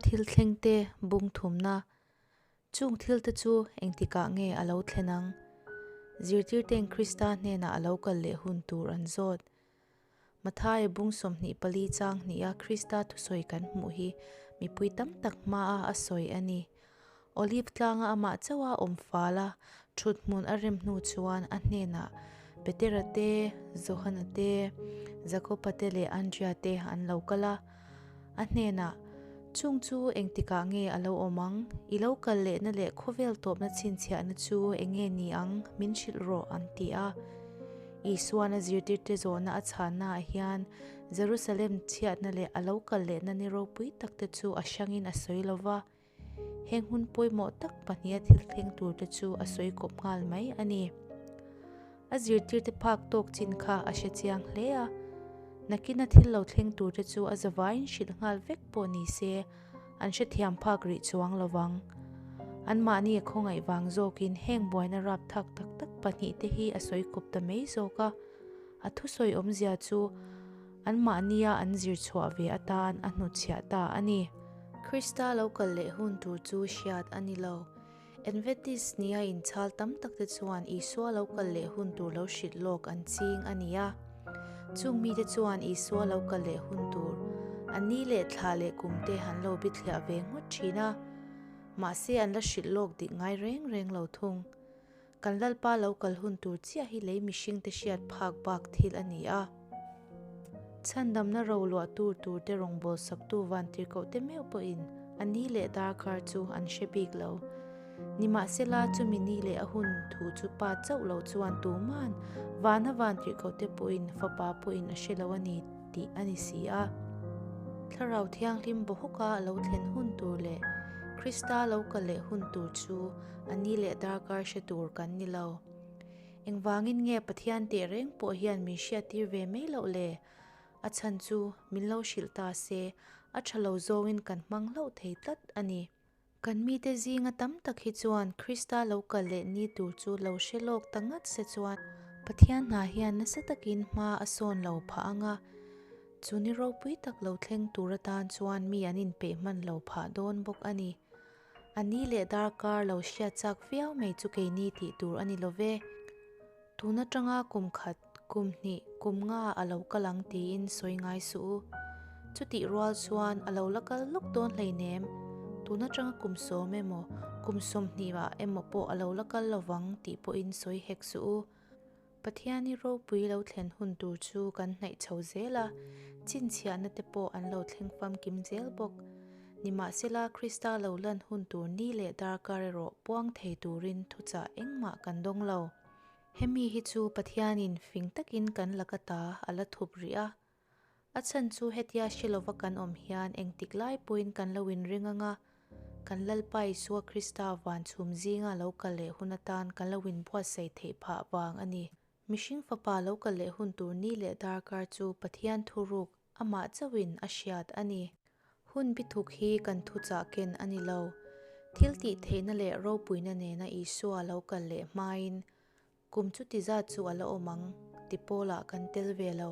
thil thlengte bung thumna. Chung thilte chu engtikah nge a lo thlen ang? Zirtirte'n Krista hnenah a lo kal leh hun tur an zawt. Mathaia bung 24 chang hniha Krista thusawi kan hmuh hi mipui tam tak hmaa a sawi a ni. Olive tlanga amah chauha awm fal a, thut hmun a rem hnu chuan a hnenah Petera te, Johana te, Jakoba te leh Andria te an lo kal a. A hnenah, Chung chu engtikah nge a lo awm ang? I lo kal lehna leh khawvel tawpna chhinchhiahna chu eng nge ni ang? Min hrilh rawh, an ti a. Isuan a zirtirte zawhna a chhannaah hian Jerusalem chhiatna leh a lo kal lehna ni ropui takte chu a hrangin a sawi lo va. Heng hun pawimawh tak pahniha thil thleng turte chu a sawi kawp nghal mai a ni. A zirtirte phak tawk chin kha a hre chiang hle a, nakina thil lo thleng turte chu a zavaiin hrilh nghal vek pawh ni se an hrethiam phak rih chuang lo vang. Anmahni a khawngaih vang zawkin heng buaina rapthak tak tak pahnihte hi a sawi kawp ta mai zawk a, a thusawi awmzia chu Anmahnia an zir chhuah ve atan a hnutchhiah ta a ni. Krista lo kal leh hun tur chu hriat a ni lo. Adventist nia inchhal tam takte chuan Isua lo kal leh hun tur lo hrilh lawk an ching a ni a. Chung mite chuan Isua lo kal leh hun tur, a ni leh thla leh kumte an lo bithliah ve ngawt thin a. Mahse an la hrilh lawk dik ngai reng reng lo thung. Kan Lalpa lo kal hun tur chiah hi lei mihringte hriat phak bak thil a ni a. Chhandamna ro luah tur turte rawngbawlsaktu vantirhkohte meuh pawhin a ni leh darkar chu an hre bik lo. Nimahsela chumi ni leh a hun thu chu Pa chauh lo chuan tuman vana vantirhkohte pawhin Fapa pawhin a hre lo a ni tih a ni si a. Thlarau Thianghlim bawhawka a lo thlen hun tur leh Krista lo kal leh hun tur chu A ni leh darkar hre tur kan ni lo. Engvangin nge Pathian teh reng pawh hian min hriattir ve mai loh le? A chhan chu min lo hrilh ta se, a tha lo zawngin kan hmang hlauh thei tlat a ni. Kan mite zinga tam tak hi chuan Krista lo kal leh ni tur chu lo hre lawk ta ngat se chuan Pathian hna hian nasa takin hma a sawn lo phah ang a, chu ni ropui tak lo thleng tur atan chuan mi an inpeih hman lo phah dawn bawk a ni. A ni leh darkar lo hriat chak viau mai chu keini tih tur a ni lo ve. Tun atanga kum khat, kum hnih, kum nga a lo kal ang tiin sawi ngai suh u. Chutih rual chuan a lo la kal lawk dawn hleinem. Tun atanga kum sawm emaw, kum 20 ah emaw pawh a lo la kal lovang tih pawhin sawi hek suh u. Pathiani ropui lo thlen hun tur chu kan hnaih chho zel a, chhinchhiahna te pawh an lo thleng famkim zel bawk. Nimahsela, Krista lo lan hun tur ni leh darkar erawh puang thei turin thuchah engmah kan dawng lo. Hemi hi chu Pathianin fing takin kan laka ta a la thup rih a. A chhan chu hetia hre lova kan awm hian engtik lai pawhin kan lo inring ang a, kan Lalpa Isua Krista van chhum zinga lo kal leh hun atan kan lo inbuatsaih theih phah vang a ni. Mihring fapa lo kal leh hun tur ni leh darkar chu Pathian thuruk amah chauhin a hriat a ni. Hun bithuk hi kan thuchah ken a ni lo. Thil tih theihna leh ropuina nena Isua lo kal leh hmain Kum chuti zat chu a la awm ang, ti pawlah kan tel ve lo.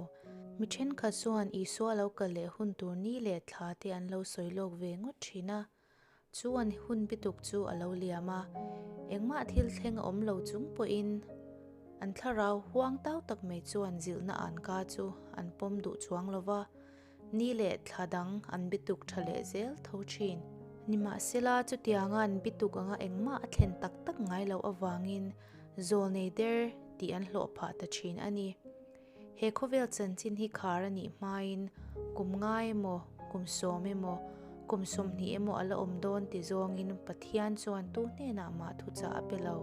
Mi thenkhat chuan Isua lo kal leh hun tur ni leh thla te an lo sawi lawk ve ngawt thin a. Chu an hun bituk chu a lo liam a, engmah thil thleng a awm lo chung pawhin an thlarau huang tau tak mai chuan zilhna an ka chu an pawm duh chuang lo va. Ni leh thla dang an bituk tha leh zel tho thin. Nimahsela, chutianga an bituk anga engmah a thlen tak tak ngai loh avangin zawlnei der tih an hlawh phah ta thin a ni. He khawvel chanchin hi khar a nih hmain kum nga emaw, kum sawm emaw, kum 20 emaw a la awm dawn ti zawngin Pathian chuan tu hnenah mah thuchah a pe lo.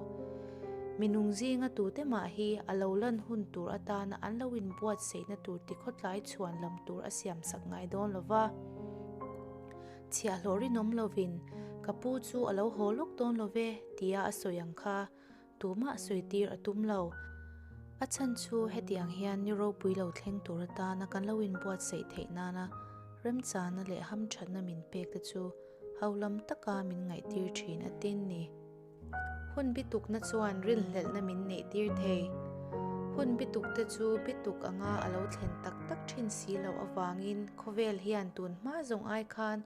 Minung zinga tute mah hi a lo lan hun tur atana an lo inbuatsaihna tur tikhawtlai chhuan lam tur a siamsak ngai dawn lo va. Chhiahhlawh rinawm lovin, Ka pu chu a lo haw lawk dawn lo ve, tia a sawi ang kha. Tumah sawi tir a tum lo. A chhan chu hetiang hian ni ropui lo thleng tur atana kan lo inbuatsaih theih nana remchana leh hamthatna min pek te chu ho lam taka min ngaihtir thin a tin ni. Hun bitukna chuan rinhlelhna min neihtir thei. Hun bitukte chu bituk anga a lo thlen tak tak thin si loh avangin khawvel hian tun hma zawng ai khan.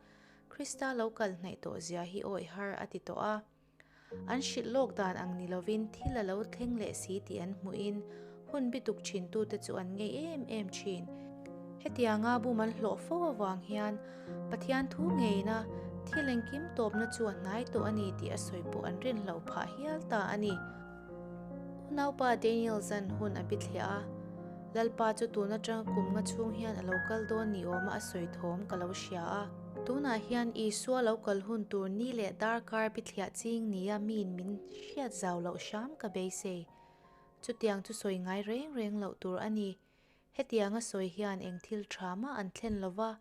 Krista lo kal hnaih tawh zia hi awih har a ti tawh a. An hrilh lawk dan ang ni lovin thil a lo thleng leh si tih an hmuhin hun bituk thintute chu an ngei em em thin. Hetianga bum an hlawh fo avang hian Pathian thu ngeina thil engkim tawpna chu a hnai tawh a ni tih a sawi pawh an rinhlo phah hial ta a ni. Unaupa Daniel zan hun a bithliah a, Lalpa chu tun atanga kum nga chhung hian a lo kal dawn ni awma a sawi thawm ka lo hria a. Tunah hian Isua lo kal hun tur ni leh darkar bithliah ching nia miin min hriat zau loh hram ka beisei. Chutiang chu sawi ngai reng reng loh tur a ni. Hetianga sawi hian eng thil tha mah an thlen lova,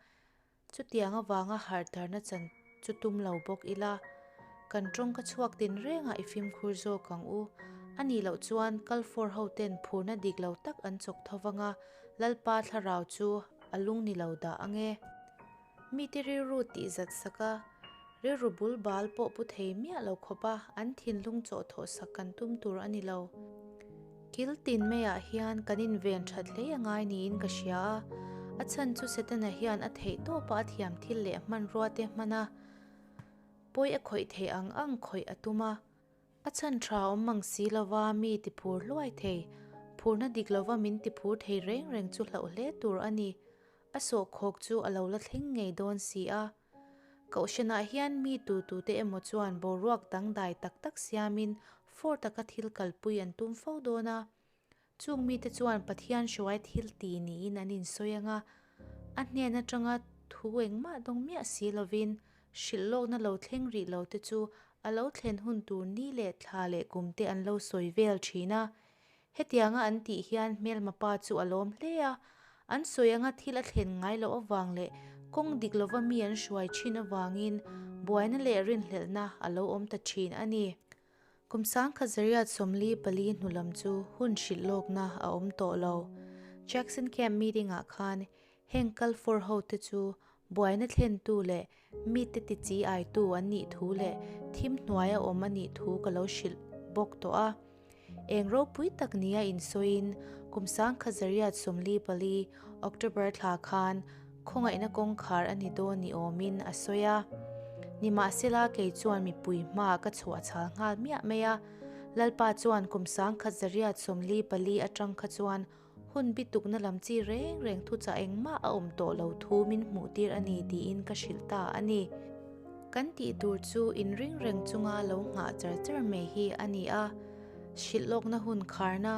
Chutiang avanga harhtharna chan chu tum lo bawk ila, kan tawngka chhuak tin rengah i fimkhur zawk ang u. A nih loh chuan Kalfawr hoten phurna dik lo tak an chawk tho vanga Lalpa thlarau chu a lung ni lo dah ang e. Mite rilru tih zat sak a, Rilru bul bal pawh pu thei miah lo khawp a, an thinlung chawh thawh sak kan tum tur a ni lo. Kil tin maiah hian kan inven that hle a ngai niin ka hria a, a chhan chu Setana hian a theih tawpa a thiam thil leh hmanrua te hman a, pawi a khawih theih ang ang khawih a tum a. A chhan tha awm mang si lova mi ti phur hluai thei, phurna dik lova min ti phur thei reng reng chu hlauh hle tur a ni. A sawhkhawk chu a lo la thleng ngei dawn si a. Kohhranah hian mi tutute emaw chuan boruak dangdai tak tak siamin fawr taka thil kalpui an tum fo dawn a. Chung mite chuan Pathian hruai thil ti niin an insawi ang a, a hnen atanga thu engmah dawng miah si lovin hrilh lawkna lo thleng rih lo te chu a lo thlen hun tur ni leh thla leh kum te an lo sawi vel thin a. Hetianga an tih hian hmelma pa chu a lawm hle a, an sawi anga thil a thlen ngai loh avang leh kawng dik lova mi an hruai thin avangin buaina leh rinhlelhna a lo awm ta thin a ni. Kum sangkhat zariat 44 hnu lam chu hun hrilh lawkna a awm tawh lo. Jackson Camp meeting ah khan heng kal fawr ho te chu buaina thlentu leh mite ti chi aitu an nih thu leh thim hnuaia awm a nih thu ka lo hrilh bawk tawh a. Eng ropui tak nia insawiin kum 1944 October thla khan khawngaihna kawngkhar a ni dawn ni awmin a sawi a. Nimahsela kei chuan mipui hma ka chhuah chhal nghal miah mai a, Lalpa chuan kum 1944 atang kha chuan Hun bitukna lam chi reng reng thuchah engmah a awm tawh lo thu min hmuh tir a ni tiin ka hrilh ta a ni. Kan tih tur chu inring reng chunga lo nghah char char mai hi a ni a. Hrilh lawkna hun kharna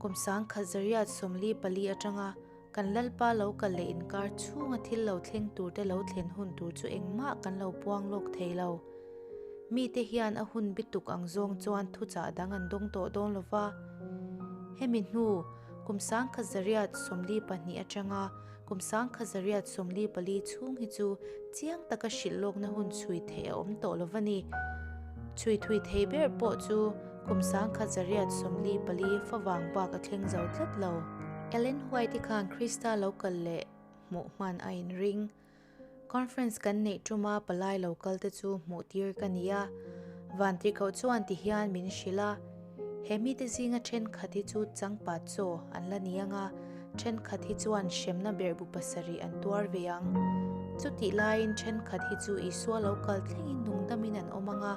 kum 1944 atanga kan Lalpa lo kal leh inkar chhunga thil lo thleng turte lo thlen hun tur chu engmah kan lo puang lawk thei lo. Mite hian a hun bituk ang zawng chuan thuchah dang an dawng tawh dawn lo va. Hemi hnu, kum 1942 atanga kum 1944 chhung hi chu chiang taka hrilh lawkna hun chhui theih a awm tawh lo va ni. Chhui thui thei ber pawh chu kum 1944 favang bak a thleng zo tlat lo. Ellen White-i khan Krista lo kal leh hmuh hman a inring. Conference kan neih tuma palai lo kal te chu hmuh tir ka ni a, Vantirhkoh chuan ti hian min hrilh a, He mite zinga thenkhat hi chu changpat chaw an la ni ang a, thenkhat hi chuan hremna berhbu pasarih an tuar ve ang. Chutih laiin thenkhat hi chu Isua lo kal thlengin nungdamin an awm ang a,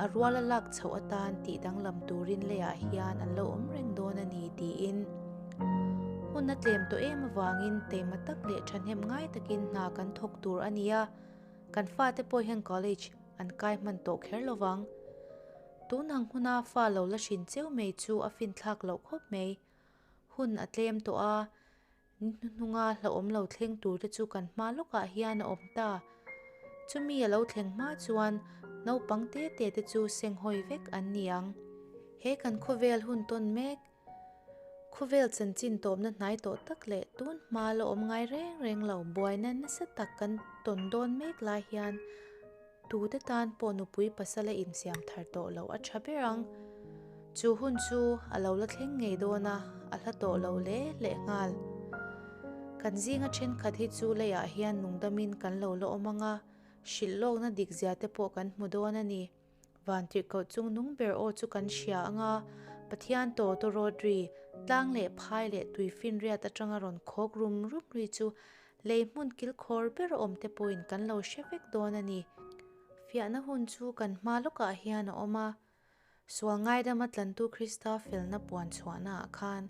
a ruala lak chhoh atan tih danglam turin leiah hian an lo awm reng dawn a ni tiin. Hun a tlem tawh em avangin teima tak leh thahnem ngai takin hna kan thawk tur a ni a, kan fate pawh hian college an kai hman tawh kher lo vang. Tun ang huna fa lo la hrin cheu mai chu a finthlak loh khawp mai. Hun a tlem tawh a, Ni hnuhnunga hlauhawm lo thleng tur te chu kan hma lawkah hian a awm ta. Chumi a lo thleng hma chuan naupang te te te chu senghawi vek an ni ang. He kan khawvel hun tawn mek, khawvel chanchin tawpna hnai tawh tak leh tun hma la awm ngai reng reng lo buaina nasa tak kan tawn dawn mek lai hian Tute tan pawh nupui pasal a insiam thar tawh loh a tha ber ang. Chu hun chu a lo la thleng ngei dawn a, a hla tawh lo hle leh nghal. Kan zinga thenkhat hi chu leiah hian nungdamin kan lo la awm ang a, hrilh lawkna dik zia te pawh kan hmu dawn a ni. Vantirhkoh chung nung ber aw chu kan hria ang a, Pathian tawtawrawt ri, tlang leh phai leh tuifinriat atanga rawn khawk rum rum ri chu. Lei hmun kilkhawr ber a awm te pawhin kan lo hre vek dawn a ni. Fiahna hun chu kan hma lawkah hian a awm a. Sual ngaidama tlantu Krista felna puan chhuahnaah khan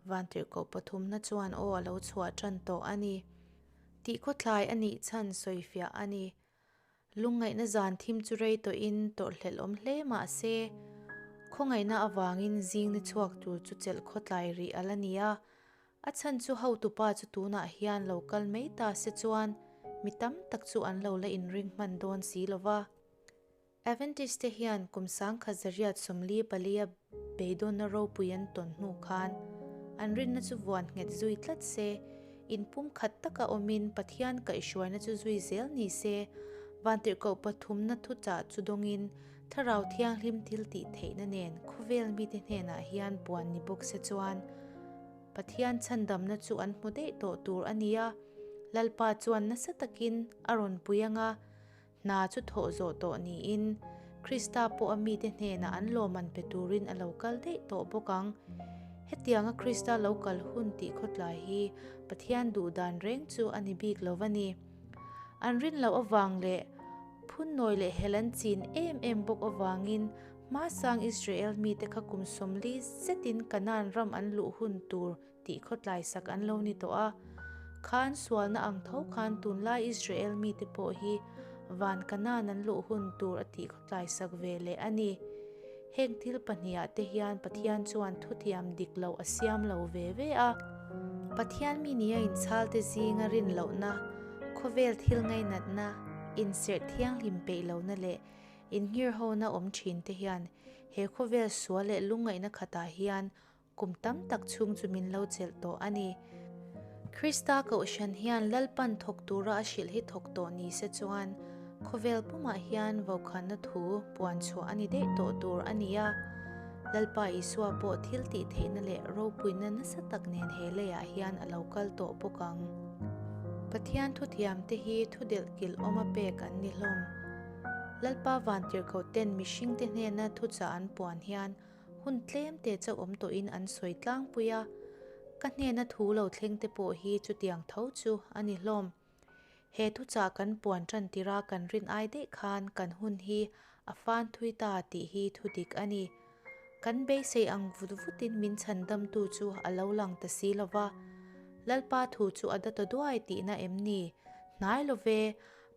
Vantirhkoh pathumna chuan aw a lo chhuah tan tawh a ni. Tih khawthlai a nih chhan sawifiah a ni. Lungngaihna zan thim chu rei tawhin tawrhhlelh awm hle mah se, khawngaihna avangin zing ni chhuak tur chu chelh khawtlai rih a la ni a. A chhan chu hotupa chu tunah hian lo kal mai ta se chuan mi tam tak chu an lo la inring hman dawn si lo va. Adventist te hian kum 1944 a beidawnna ropui an tawn hnu khan an rinna chu vuan nghet zui tlat se, inpumkhat taka awmin Pathian kaihhruaina chu zui zel ni se, Vantirhkoh pathumna thuchah chu dawngin Thlarau Thianghlim thil tih theihna nen khawvel mite hnenah hian puan ni bawk se chuan Pathian chhandamna chu an hmu daih tawh tur a ni a, Lalpa chuan nasa takin a rawn pui anga, Hna chu thawh zawh tawh niin, Krista pawh a mite hnenah an lawmman pe turin a lo kal daih tawh bawk ang. Hetianga Krista lo kal hun tih khawtlai hi Pathian duh dan reng chu a ni bik lo va ni. An rin loh avang leh phunnawi leh hel an chin em em bawk avangin hmasang Israel mite kha kum 40 zetin Kanaan ram an luh hun tur tih khawtlai sak an lo ni tawh a. Khan sualna ang tho khan tunlai Israel mite pawh hi van Kanaan an luh hun tur a tih khawtlai sak ve leh a ni. Heng thil pahnihah te hian Pathian chuan thutiam dik loh a siam lo ve ve a. Pathian mi nia inchhalte zinga rin lohna, khawvel thil ngainatna, inserh thianghlim peih lohna leh innghirhona awm thinte hian he khawvel sual leh lungngaihna khatah hian Kum tam tak chhung chu min lo chelh tawh a ni. Krista Kohhran hian Lalpan thawk tura a hrilh hi thawk tawh ni se chuan khawvel pumah hian vokhanna thu puan chhuah a ni daih tawh tur a ni a. Lalpa Isua pawh thil tih theihna leh ropuina nasa tak nen he leiah hian a lo kal tawh bawk ang. Pathian thuthiamte hi thu delh kilh awma pek an ni hlawm. Lalpa vantirhkohten mihringte hnena thuchah an puan hian Hun tlem te chauh awm tawhin an sawi tlangpui a, ka hnena thu lo thleng te pawh hi chutiang tho chu a ni hlawm. He thuchah kan puan tan tira kan rin ai daih khan kan hun hi a fan thui ta tih hi thu dik a ni. Kan beisei ang vut vutin min chhandamtu chu a lo lang ta si lo va, Lalpa thu chu a da ta duai tihna em ni? Hnai lo ve,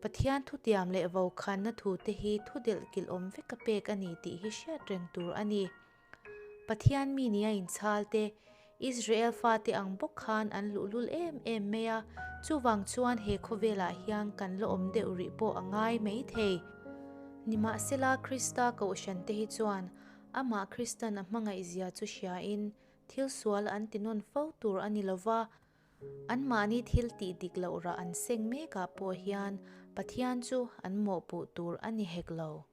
Pathian thutiam leh vokhanna thute hi thu delh kilh awm vek a pek a ni tih hi hriat reng tur a ni. Pathian mi nia inchhal te, Israel fate ang bawk khan an luhlul em em mai a, chuvang chuan he khawvelah hian kan la awm deuh rih pawh a ngai mai thei. Nimahsela Krista kohhran te hi chuan amah Kristan a hmangaihzia chu hriain thil sual an ti nawn fo tur a ni lova, Anmahni thil tih dik loh rah an seng mekah pawh hian Pathian chu an mawhpuh tur a ni hek lo.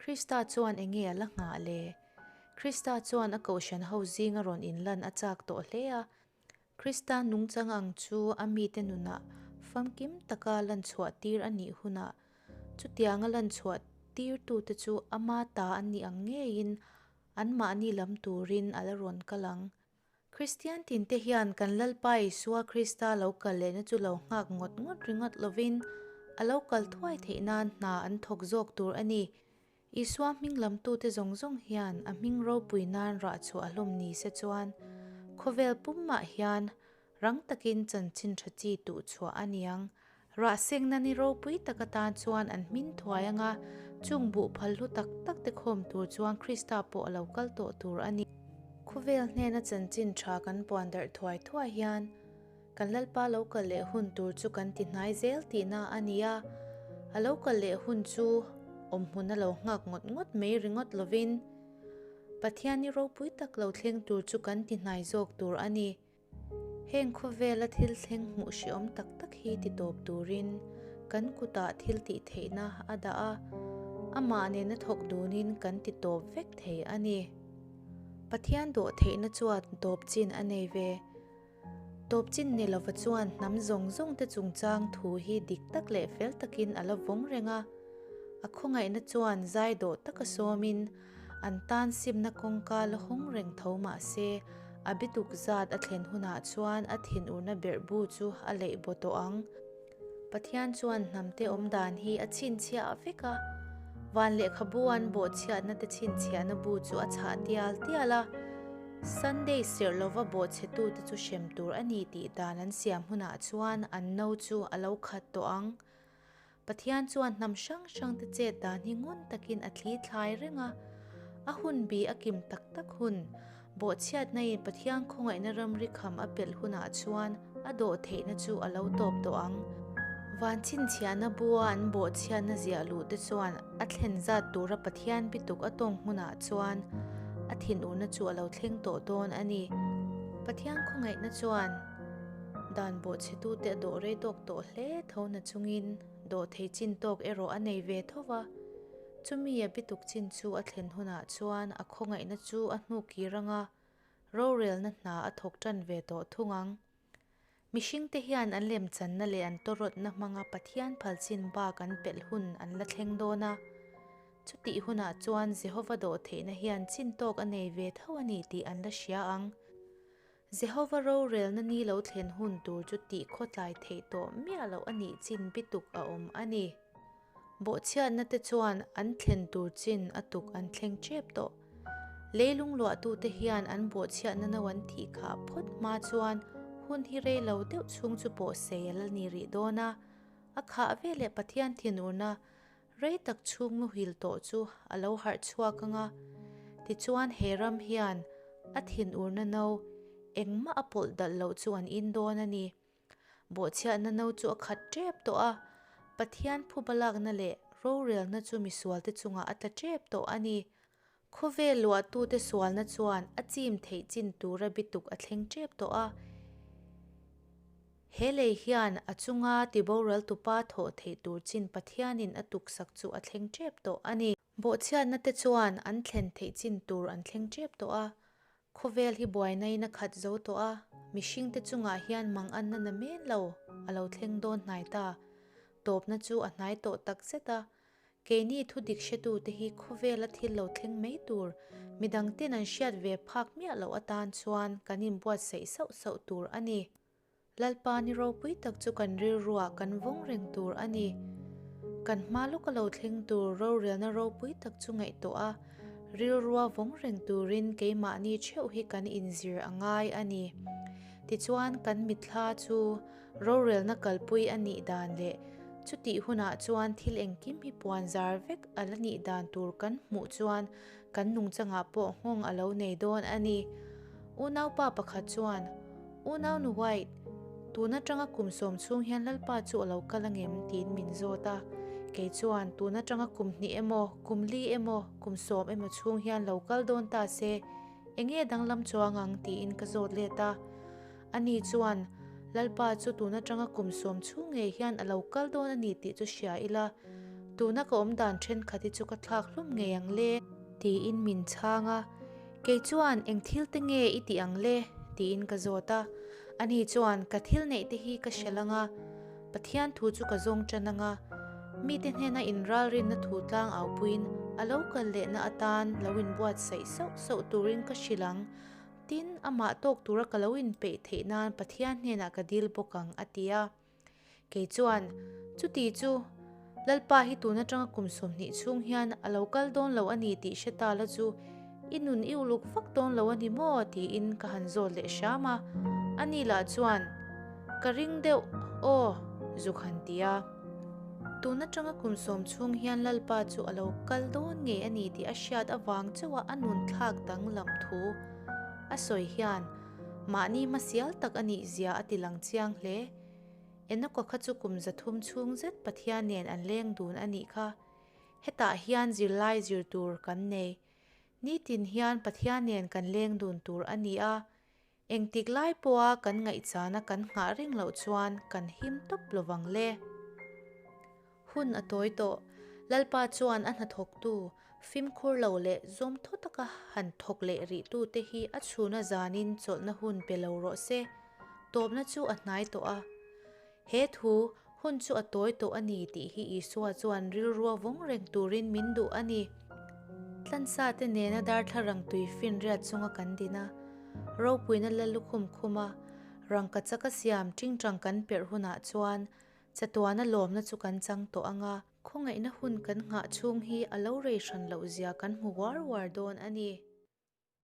Krista chuan enge a la nghah le? Krista chuan a kohhran ho zinga rawn inlan a chak tawh hle a. Krista nungchang ang chu a mite nunah famkim taka lanchhuah tir a nih hunah chutianga lanchhuah tirtute chu ama ta an nih ang ngeiin anmahni lam turin a la rawn kal ang. Kristian tinte hian kan Lalpa Isua Krista lo kal lehna chu lo nghak ngawt ngawt ringawt lovin, a lo kal thuai theih nan hna an thawk zawk tur a ni. Isua hming lamtute zawng zawng hian a hming ropui nan rah chhuah a hlawm ni se chuan, khawvel pumah hian rang takin chanchin tha chi tuh chhuah a niang. Rah sengna ni ropui tak atan chuan an hmin thuai anga, chung buh phal hlu tak tak te khawm tur chuan Krista pawh a lo kal tawh tur a ni. Khawvel hnena chanchin tha kan puan darh thuai thuai hian kan Lalpa lo kal leh hun tur chu kan ti hnai zel tihna a ni a, a lo kal leh hun chu awmhmun a lo nghak ngawt ngawt mai ringawt lovin Pathian ni ropui tak lo thleng tur chu kan ti hnai zawk tur a ni. Heng khawvela thil thleng hmuh hreawm tak tak hi ti tawp turin kan kutah thil tih theihna a dah a, amah nena thawk dunin kan ti tawp vek thei a ni. Pathian dawh theihna chuan tawp chin a nei ve. Tawp chin ni lova chuan hnam zawng zawng te chungchang thu hi dik tak leh fel takin a la vawng reng a, a khawngaihna chuan zai dawh taka sawmin, An tan simna kawngka la hawng reng tho mah se, A bituk zat a thlen hunah chuan a thinurna berhbu chu a leih baw tawh ang. Pathian chuan hnamte awm dan hi a chhinchhiah vek a, van lehkhabu an bawhchhiatna te chhinchhiahna bu chu a chhah tial tial a. Sunday serh lova bawhchhetute chu hrem tur a ni tih dan an siam hunah chuan an no chu a lo khat tawh ang. Pathian chuan hnam hrang hrangte chet dan hi ngun takin a thli thlai reng a, a hun bi a kim tak tak hun. Bawhchhiatnain Pathian khawngaihna ramri kham a pelh hunah chuan a dawh theihna chu a lo tawp tawh ang. Van chhinchhiahna bua an bawhchhiatna ziah luh te chuan a thlen zat tura Pathian bituk a tawng hmunah chuan a thinurna chu a lo thleng tawh dawn a ni. Pathian khawngaihna chuan dan bawhchhetute a dawh rei tawk tawh hle tho na chungin dawh thei chin tawk erawh a nei ve tho va. Chumi a bituk chin chu a thlen hunah chuan a khawngaihna chu a hnu kir anga rorelna hna a thawk tan ve tawh thung ang. Mihringte hian an lemchanna leh an tawrawtna hmanga Pathian phal chin bak an pelh hun an la thleng dawn a. Chutih hunah chuan Jehova dawhtheihna hian chin tawk a nei ve tho a ni tih an la hria ang. Jehova rorelna ni lo thlen hun tur chu tih khawtlai theih tawh miah loh a nih chin bituk a awm a ni. Bawhchhiatna te chuan an thlen tur chin a tuk an thleng tep tawh. Leilung luahtute hian an bawhchhiatna no an thih khah phawt hma chuan hun hi rei lo deuh chhung chu pawh sei a la ni rih dawn a. A khah veleh Pathian thinurna Rei tak chhung muhil tawh chu a lo harh chhuak ang a, tichuan he ram hian a thinurna no engmah a pawlh dalh loh chu an in dawn a ni. Bawhchhiatna no chu a khat tep tawh a, Pathian phuba lakna leh rorelna chu misualte chungah a tla tep tawh a ni. Khawvel luahtute sualna chuan a chim theih chin tura bituk a thleng tep tawh a. He lei hian a chunga tiboral tupa thawh theih tur chin Pathianin a tuksak chu a thleng tep tawh a ni. Bawhchhiatna te chuan an thlen theih chin tur an thleng tep tawh a. Khawvel hi buainain a khat zo tawh a, mihringte chungah hian manganna na men lo a lo thleng dawn hnai ta. Tawpna chu a hnai tawh takzet a, Keini thu dik hretute hi khawvela thil lo thleng mai tur, midangten an hriat ve phak miah loh atan chuan kan inbuatsaih sauh sauh tur a ni. Lalpa ni ropui tak chu kan rilruah kan vawng reng tur a ni. Kan hma lawka lo thleng tur rorelna ropui tak chu ngaihtuah a, rilrua vawng reng turin keimahni theuh hi kan inzir a ngai a ni. Tichuan kan mitthla chu Rorelna kalpui a nih dan leh chutih hunah chuan thil engkim hi puan zar vek a la nih dan tur kan hmuh chuan kan nungchangah pawh nghawng a lo nei dawn a ni. Unaupa pakhat chuan, Unaunu White, tun atanga kum sawm chhung hian Lalpa chu a lo kal angem? tiin min zawt a. Kei chuan, Tun atanga kum hnih emaw, kum li emaw, kum sawm emaw chhung hian lo kal dawn ta se, enge danglam chuang ang? tiin ka zawt let a. Ani chuan, Lalpa chu tun atanga kum sawm chhung ngei hian a lo kal dawn a ni tih chu hria ila, tuna ka awm dan thenkhat hi chu ka thlak hlum ngei ang le, tiin min chhang a. Kei chuan, Eng thil te nge i tih ang le? tiin ka zawt a. Ani chuan, Ka thil neih te hi ka hre lang a, Pathian thu chu ka zawng tan ang a, mite hnena inralrinna thu tlang aupuiin a lo kal lehna atan lo inbuatsaih sauh sauh turin ka hrilh ang, Tin, amah tawk tura ka lo inpeih theih nan Pathian hnenah ka dil bawk ang, a ti a. Kei chuan, Chuti chu, Lalpa hi tun atanga kum 20 chhung hian a lo kal dawn lo a ni tih hre ta la chu i nun i uluk vak dawn lo a ni maw? tiin ka han zawt leh hram a. Ani lah chuan, Ka ring deuh aw, zuk han ti a. Tun atanga kum sawm chhung hian Lalpa chu a lo kal dawn ngei a ni tih a hriat avang chauha a nun thlak danglam thu a sawi hian mahni hmasial tak a nih zia a ti lang chiang hle. Enoka kha chu kum 300 chhung zet Pathian nen an leng dun a nih kha. Hetah hian zirlai zir tur kan nei. Nitin hian Pathian nen kan leng dun tur a ni a, Engtik lai pawha kan ngaihchana kan nghah reng loh chuan kan him tawp lovang le. Hun a tawi tawh. Lalpa chuan a hnathawktu, fimkhur lo leh zawmthaw taka han thawk leh rihtute hi a chhuna zanin chawlhna hun pe lo rawh se. Tawpna chu a hnai tawh a. He thu, hun chu a tawi tawh a ni tih hi Isua chuan rilrua vawng reng turin min duh a ni. Tlansa te nena darthlarang tui finriat chunga kan din a. Ropuina Lallukhum khuma rangkachaka siam tingtang kan perh hunah chuan chatuana lawmna chu kan chang tawh ang a. Khawngaihna hun kan nghah chhung hi a lo rei hran loh zia kan hmu uar uar dawn a ni.